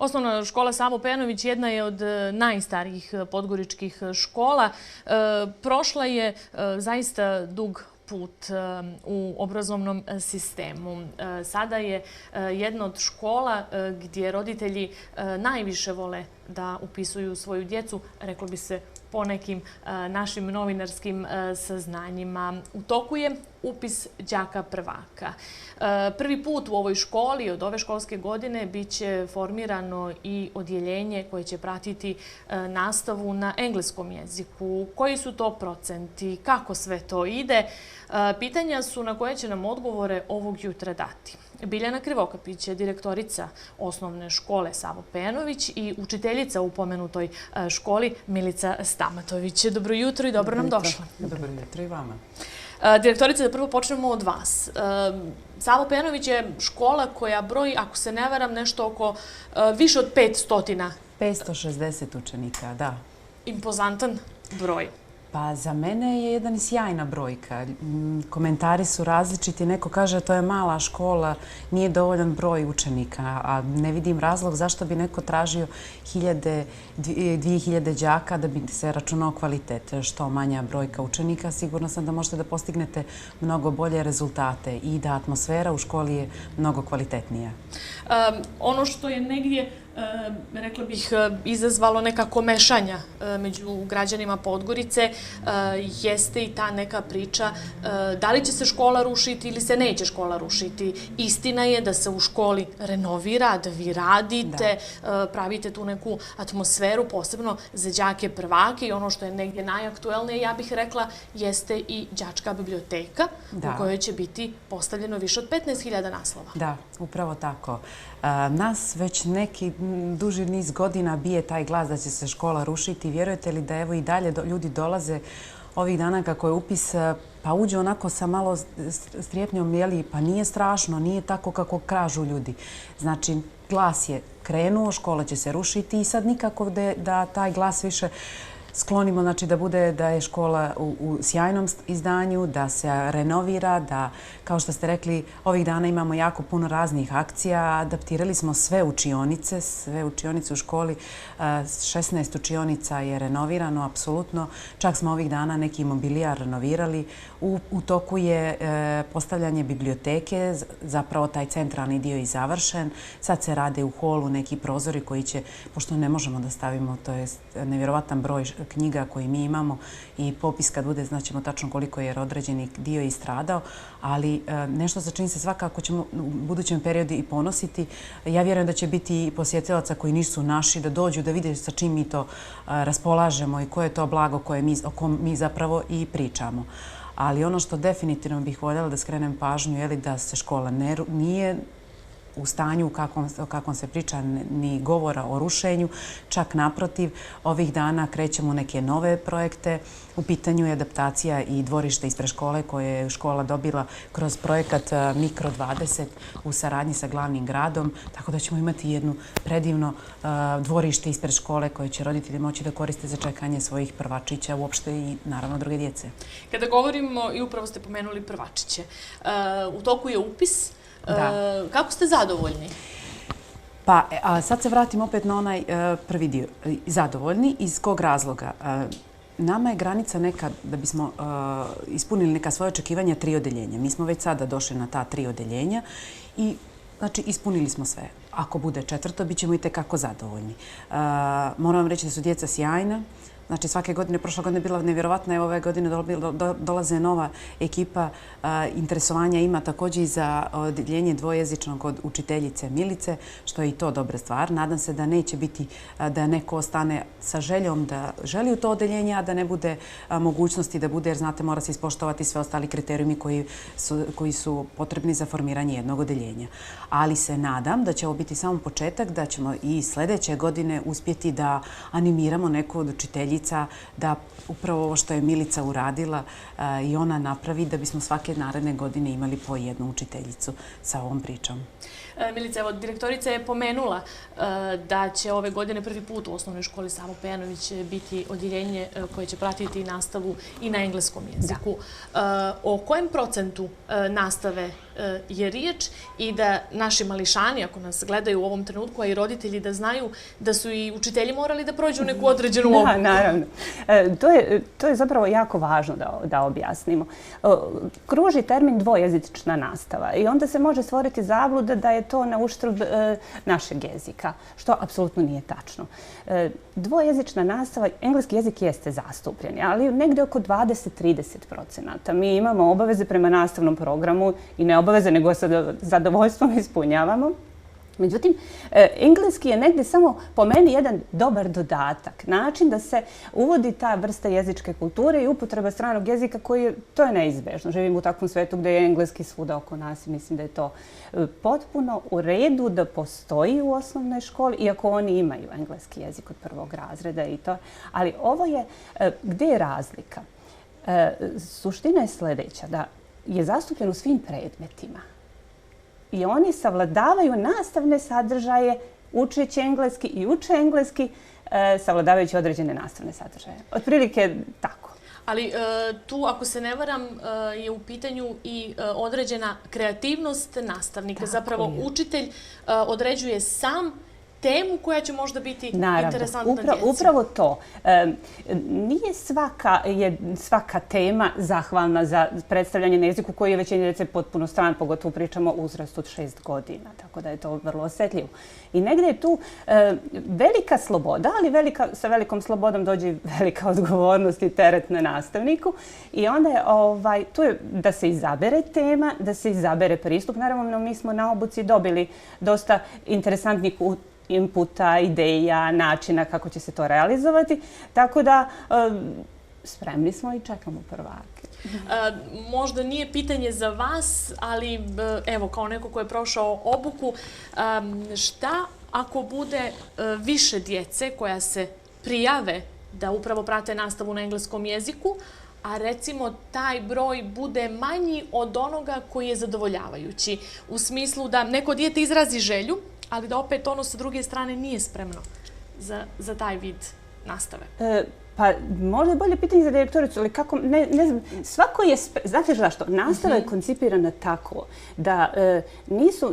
Osnovna škola Savo Pejanović jedna je od najstarijih podgoričkih škola. Prošla je zaista dug put u obrazovnom sistemu. Sada je jedna od škola gdje roditelji najviše vole da upisuju svoju djecu, reklo bi se po nekim našim novinarskim saznanjima. U toku je upis đaka prvaka. Prvi put u ovoj školi od ove školske godine biće formirano i odjeljenje koje će pratiti nastavu na engleskom jeziku. Koji su to procenti? Kako sve to ide? Pitanja su na koje će nam odgovore ovog jutra dati Biljana Krivokapić je direktorica osnovne škole Savo Pejanović i učiteljica u pomenutoj školi Milica Stamatović. Dobro jutro i dobro nam došla. Dobro jutro i vama. Direktorice, da prvo počnemo od vas. Savo Pejanović je škola koja broji, ako se ne varam, nešto oko više od 500. 560 učenika, da. Impozantan broj. Pa za mene je jedan sjajna brojka. Komentari su različiti. Neko kaže to je mala škola, nije dovoljan broj učenika, a ne vidim razlog zašto bi neko tražio 2000 đaka da bi se računao kvalitet. Što manja brojka učenika, sigurno sam da možete da postignete mnogo bolje rezultate i da atmosfera u školi je mnogo kvalitetnija. Ono što je negdje, rekla bih, izazvalo nekako mešanja među građanima Podgorice jeste i ta neka priča da li će se škola rušiti ili se neće škola rušiti. Istina je da se u školi renovira, da vi radite, pravite tu neku atmosferu, posebno za đake prvake i ono što je negdje najaktuelnije, ja bih rekla, jeste i đačka biblioteka u kojoj će biti postavljeno više od 15.000 naslova. Da, upravo tako. Nas već neki duži niz godina bije taj glas da će se škola rušiti. Vjerujete li da evo i dalje ljudi dolaze ovih dana kako je upis, pa uđe onako sa malo strepnjom, jeli, pa nije strašno, nije tako kako kažu ljudi. Znači, glas je krenuo, škola će se rušiti i sad nikako da taj glas više sklonimo, znači da bude da je škola u sjajnom izdanju, da se renovira, da, kao što ste rekli, ovih dana imamo jako puno raznih akcija. Adaptirali smo sve učionice u školi. 16 učionica je renovirano, apsolutno. Čak smo ovih dana neki mobilijar renovirali. U toku je postavljanje biblioteke, zapravo taj centralni dio je završen. Sad se rade u holu neki prozori koji će, pošto ne možemo da stavimo, to je nevjerovatan broj knjiga koji mi imamo i popis kad bude znaćemo tačno koliko je određeni dio i stradao, ali nešto sa čim se svakako ćemo u budućem periodu i ponositi. Ja vjerujem da će biti i posjetilaca koji nisu naši, da dođu da vide sa čim mi to raspolažemo i koje je to blago o kom mi zapravo i pričamo. Ali ono što definitivno bih voljela da skrenem pažnju je da se škola nije u stanju u kakvom se priča ni govora o rušenju. Čak naprotiv, ovih dana krećemo neke nove projekte. U pitanju je adaptacija i dvorište ispred škole koje je škola dobila kroz projekat Mikro 20 u saradnji sa glavnim gradom. Tako da ćemo imati jedno predivno dvorište ispred škole koje će roditelji moći da koriste za čekanje svojih prvačića, uopšte i naravno druge djece. Kada govorimo, i upravo ste pomenuli prvačiće, u toku je upis. Kako ste zadovoljni? Pa, sad se vratim opet na onaj prvi dio. Zadovoljni, iz kog razloga? Nama je granica neka, da bismo ispunili neka svoje očekivanja, 3 odeljenja. Mi smo već sada došli na ta 3 odeljenja i znači ispunili smo sve. Ako bude 4, bit ćemo i tekako zadovoljni. Moram vam reći da su djeca sjajna. Znači svake godine, prošla godina je bila nevjerovatna, evo ove godine dolaze nova ekipa. Interesovanja ima također i za odjeljenje dvojezičnog od učiteljice Milice, što je i to dobra stvar. Nadam se da neće biti da neko ostane sa željom da želi u to odjeljenje, a da ne bude mogućnosti da bude, jer znate, mora se ispoštovati sve ostali kriterijumi koji su potrebni za formiranje jednog odjeljenja. Ali se nadam da će ovo biti samo početak, da ćemo i sljedeće godine uspjeti da animiramo neku od učiteljica da upravo ovo što je Milica uradila i ona napravi da bismo svake naredne godine imali po jednu učiteljicu sa ovom pričom. Milica, evo, direktorica je pomenula da će ove godine prvi put u osnovnoj školi Savo Pejanović biti odjeljenje koje će pratiti nastavu i na engleskom jeziku. O kojem procentu nastave je riječ i da naši mališani, ako nas gledaju u ovom trenutku, a i roditelji, da znaju da su i učitelji morali da prođu neku određenu obuku. Da, naravno. To je zapravo jako važno da objasnimo. Kruži termin dvojezična nastava i onda se može stvoriti zabluda da je to na uštrb našeg jezika, što apsolutno nije tačno. Dvojezična nastava, engleski jezik jeste zastupljen, ali negdje oko 20-30%. Mi imamo obaveze prema nastavnom programu i ne obaveze, nego sa zadovoljstvom ispunjavamo. Međutim, engleski je negdje samo po meni jedan dobar dodatak. Način da se uvodi ta vrsta jezičke kulture i upotreba stranog jezika to je neizbežno. Živimo u takvom svetu gdje je engleski svuda oko nas i mislim da je to potpuno u redu da postoji u osnovnoj školi, iako oni imaju engleski jezik od prvog razreda i to. Ali ovo je, gdje je razlika? Suština je sljedeća, da je zastupljen u svim predmetima. I oni savladavaju nastavne sadržaje učeći engleski i uče engleski savladavajući određene nastavne sadržaje. Otprilike tako. Ali tu, ako se ne varam, je u pitanju i određena kreativnost nastavnika. Zapravo, učitelj određuje sam temu koja će možda biti interesantna djeci. Upravo to. Nije svaka tema zahvalna za predstavljanje na jeziku koji je većini djece potpuno stran, pogotovo pričamo o uzrastu od 6 godina, tako da je to vrlo osjetljivo. I negdje je tu velika sloboda, ali sa velikom slobodom dođe i velika odgovornost i teret na nastavniku. I onda je tu je da se izabere tema, da se izabere pristup. Naravno, mi smo na obuci dobili dosta interesantnih inputa, ideja, načina kako će se to realizovati. Tako da spremni smo i čekamo prvake. Možda nije pitanje za vas, ali evo, kao neko ko je prošao obuku, šta ako bude više djece koja se prijave da upravo prate nastavu na engleskom jeziku, a recimo taj broj bude manji od onoga koji je zadovoljavajući? U smislu da neko dijete izrazi želju, ali da opet ono sa druge strane nije spremno za taj vid nastave. Pa možda je bolje pitanje za direktoricu, ali kako, ne znam, svako je, znate zašto? Nastava je koncipirana tako da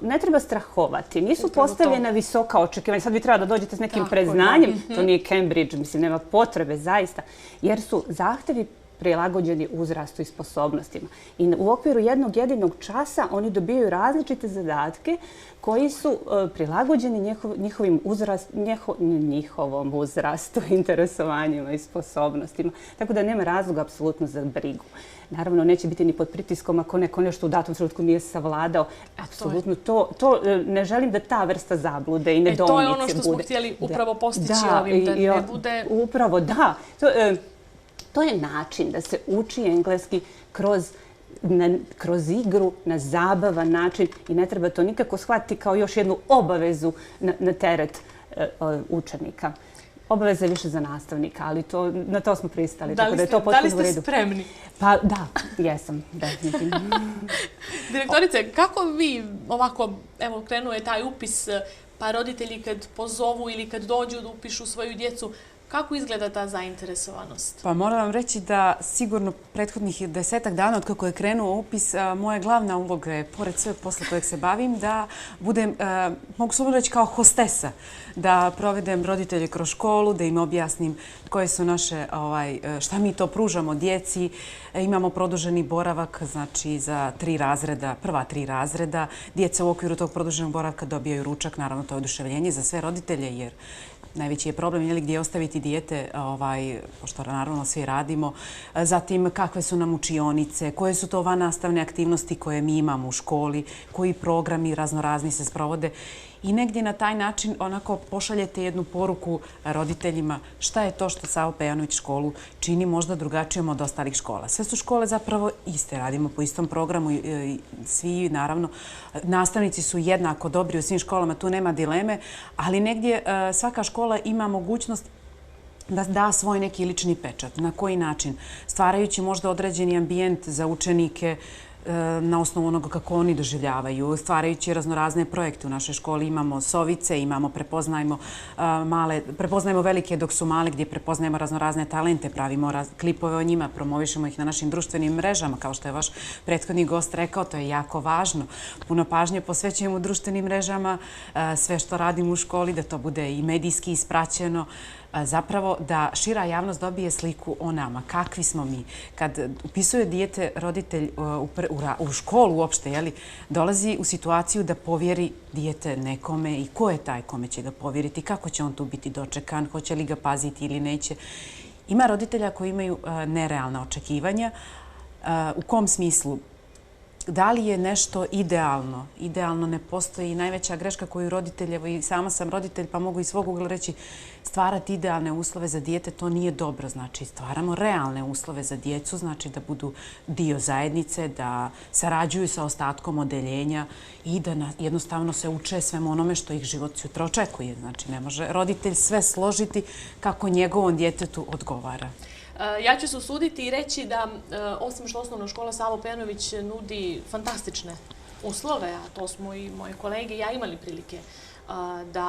ne treba strahovati, nisu postavljena visoka očekivanja. Sad vi treba da dođete s nekim predznanjem, to nije Cambridge, mislim, nema potrebe zaista, jer su zahtevi prilagođeni uzrastu i sposobnostima. I u okviru jednog jedinog časa oni dobijaju različite zadatke koji su prilagođeni njihovom uzrastu, interesovanjima i sposobnostima. Tako da nema razloga apsolutno za brigu. Naravno, neće biti ni pod pritiskom ako neko nešto u datom trenutku nije savladao. Apsolutno, to ne želim da ta vrsta zablude i nedoumice bude. To je ono što smo htjeli upravo postići ovim, da ne bude... Upravo, da. To je način da se uči engleski kroz igru, na zabavan način i ne treba to nikako shvatiti kao još jednu obavezu na teret učenika. Obaveza je više za nastavnika, ali na to smo pristali. Da li ste spremni? Pa da, jesam, definitivno. Direktorice, kako vi ovako, evo krenuo je taj upis, pa roditelji kad pozovu ili kad dođu da upišu svoju djecu, kako izgleda ta zainteresovanost? Pa moram vam reći da sigurno prethodnih 10 dana od kako je krenuo upis, moja glavna uloga je, pored sve posla kojeg se bavim, da budem, mogu slobodno reći, kao hostesa. Da provedem roditelje kroz školu, da im objasnim koje su naše, šta mi to pružamo djeci. Imamo produženi boravak, znači za 3 razreda, prva 3 razreda. Djeca u okviru tog produženog boravka dobijaju ručak, naravno to je oduševljenje za sve roditelje, jer najveći je problem gdje ostaviti dijete, pošto naravno svi radimo. Zatim, kakve su nam učionice, koje su to vannastavne aktivnosti koje mi imamo u školi, koji programi raznorazni se sprovode. I negdje na taj način onako pošaljete jednu poruku roditeljima šta je to što Savo Pejanović školu čini možda drugačijom od ostalih škola. Sve su škole zapravo iste, radimo po istom programu i svi, naravno, nastavnici su jednako dobri u svim školama, tu nema dileme, ali negdje svaka škola ima mogućnost da da svoj neki lični pečat. Na koji način? Stvarajući možda određeni ambijent za učenike, na osnovu onoga kako oni doživljavaju, stvarajući raznorazne projekte. U našoj školi imamo sovice, imamo prepoznajemo velike dok su male, gdje prepoznajemo raznorazne talente, pravimo klipove o njima, promovišemo ih na našim društvenim mrežama, kao što je vaš prethodni gost rekao, to je jako važno. Puno pažnje posvećujemo društvenim mrežama, sve što radimo u školi, da to bude i medijski ispraćeno, zapravo da šira javnost dobije sliku o nama, kakvi smo mi. Kad upisuje dijete roditelj u školu uopšte, dolazi u situaciju da povjeri dijete nekome i ko je taj kome će ga povjeriti, kako će on tu biti dočekan, hoće li ga paziti ili neće. Ima roditelja koji imaju nerealna očekivanja. U kom smislu? Da li je nešto idealno? Idealno ne postoji. Najveća greška koju roditelj, evo i sama sam roditelj pa mogu iz svog ugla reći, stvarati idealne uslove za dijete, to nije dobro. Znači, stvaramo realne uslove za djecu, znači da budu dio zajednice, da sarađuju sa ostatkom odeljenja i da jednostavno se uče svemu onome što ih život sutra očekuje. Znači, ne može roditelj sve složiti kako njegovom djetetu odgovara. Ja ću se usuditi i reći da osim što osnovna škola Savo Pejanović nudi fantastične uslove, a to smo i moje kolege i ja imali prilike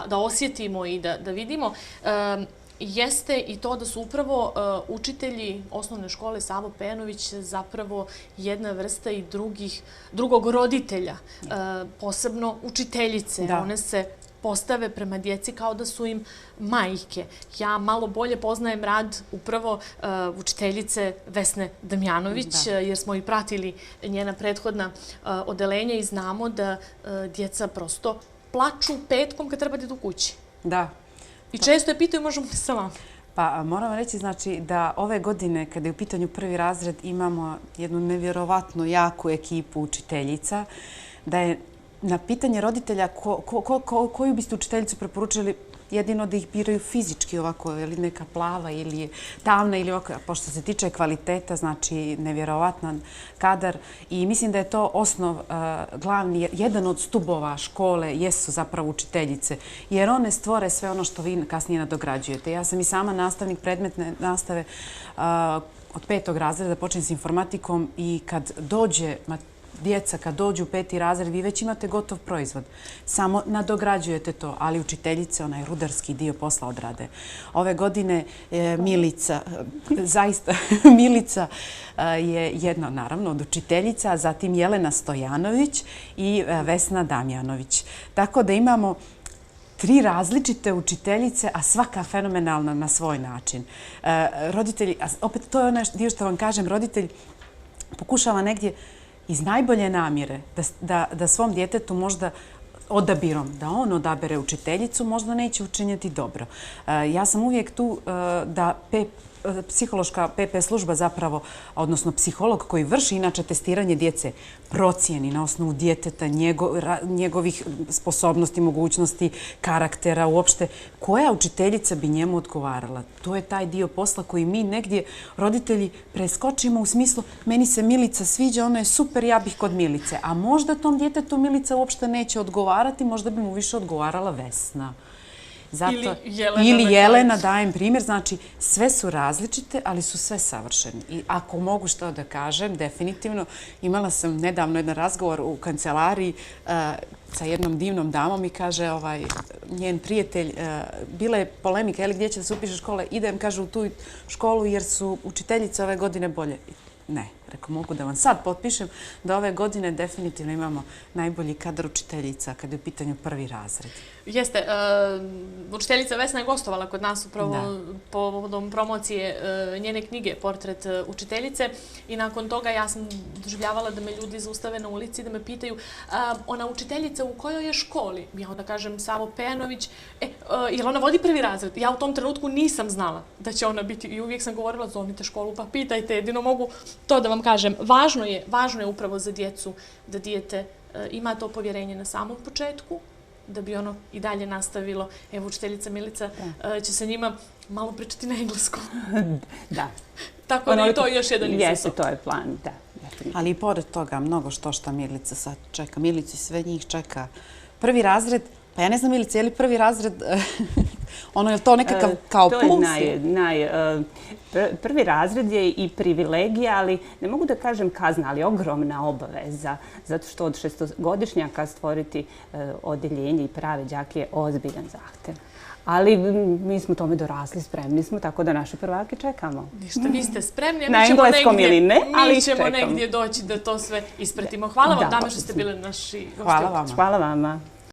da osjetimo i da vidimo, jeste i to da su upravo učitelji osnovne škole Savo Pejanović zapravo jedna vrsta i drugog roditelja, posebno učiteljice. One se postave prema djeci kao da su im majke. Ja malo bolje poznajem rad upravo učiteljice Vesne Damjanović, jer smo i pratili njena prethodna odeljenja i znamo da djeca prosto plaču petkom kad treba da idu kući. Da. I često je pitaju možemo li sa vama. Pa moram reći znači, da ove godine, kada je u pitanju prvi razred, imamo jednu nevjerovatno jaku ekipu učiteljica, da je na pitanje roditelja koju biste učiteljicu preporučili, jedino da ih biraju fizički ovako, ili neka plava ili tamna ili ovako. Pošto se tiče kvaliteta, znači nevjerovatan kadar i mislim da je to osnov glavni, jedan od stubova škole jesu zapravo učiteljice, jer one stvore sve ono što vi kasnije nadograđujete. Ja sam i sama nastavnik predmetne nastave od 5. razreda, počnem s informatikom i kad dođe djeca, kad dođu u 5. razred, vi već imate gotov proizvod. Samo nadograđujete to, ali učiteljice onaj rudarski dio posla odrade. Ove godine Milica, zaista Milica je jedna, naravno, od učiteljica, zatim Jelena Stojanović i Vesna Damjanović. Tako da imamo 3 različite učiteljice, a svaka fenomenalna na svoj način. Roditelji, opet to je onaj dio što vam kažem, roditelj pokušava negdje iz najbolje namjere da svom djetetu možda odabirom, da on odabere učiteljicu, možda neće učiniti dobro. Ja sam uvijek tu da psihološka PP služba zapravo, odnosno psiholog koji vrši inače testiranje djece, procijeni na osnovu djeteta, njegovih sposobnosti, mogućnosti, karaktera, uopšte koja učiteljica bi njemu odgovarala. To je taj dio posla koji mi negdje roditelji preskočimo u smislu meni se Milica sviđa, ono je super, ja bih kod Milice. A možda tom djetetu Milica uopšte neće odgovarati, možda bi mu više odgovarala Vesna. Ili Jelena, dajem primjer. Znači, sve su različite, ali su sve savršeni. I ako mogu što da kažem, definitivno, imala sam nedavno jedan razgovor u kancelariji sa jednom divnom damom i kaže njen prijatelj, bila je polemika, gdje će da se upiše škole, idem, kaže, u tu školu jer su učiteljice ove godine bolje. Ne, rekao, mogu da vam sad potpišem da ove godine definitivno imamo najbolji kadar učiteljica kada je u pitanju prvi razred. Jeste. Učiteljica Vesna je gostovala kod nas upravo povodom promocije njene knjige Portret učiteljice i nakon toga ja sam doživljavala da me ljudi zaustave na ulici da me pitaju ona učiteljica u kojoj je školi? Ja onda kažem Savo Pejanović. Jel ona vodi prvi razred? Ja u tom trenutku nisam znala da će ona biti i uvijek sam govorila zovnite školu pa pitajte. Jedino mogu to da vam kažem. Važno je upravo za djecu da dijete ima to povjerenje na samom početku, da bi ono i dalje nastavilo. Evo, učiteljica Milica će se njima malo pričati na engleskom. Da. Tako da je to još jedan izazov. Jeste, to je plan, da. Ali i pored toga, mnogo što Milica sad čeka. Milicu i sve njih čeka prvi razred. Pa ja ne znam, Milica, je li prvi razred Ono, je li to nekakav kao plus? To je prvi razred je i privilegija, ali ne mogu da kažem kazna, ali ogromna obaveza. Zato što od šestogodišnjaka stvoriti odeljenje i prave đake je ozbiljan zahtev. Ali mi smo tome dorasli, spremni smo, tako da naše prvake čekamo. Ništa, vi ste spremni, Na engleskom ili ne, ali mi ćemo čekamo. negdje doći da to sve ispratimo. Hvala vam, dame, što ste bili naši gosti. Hvala vama. Hvala vama.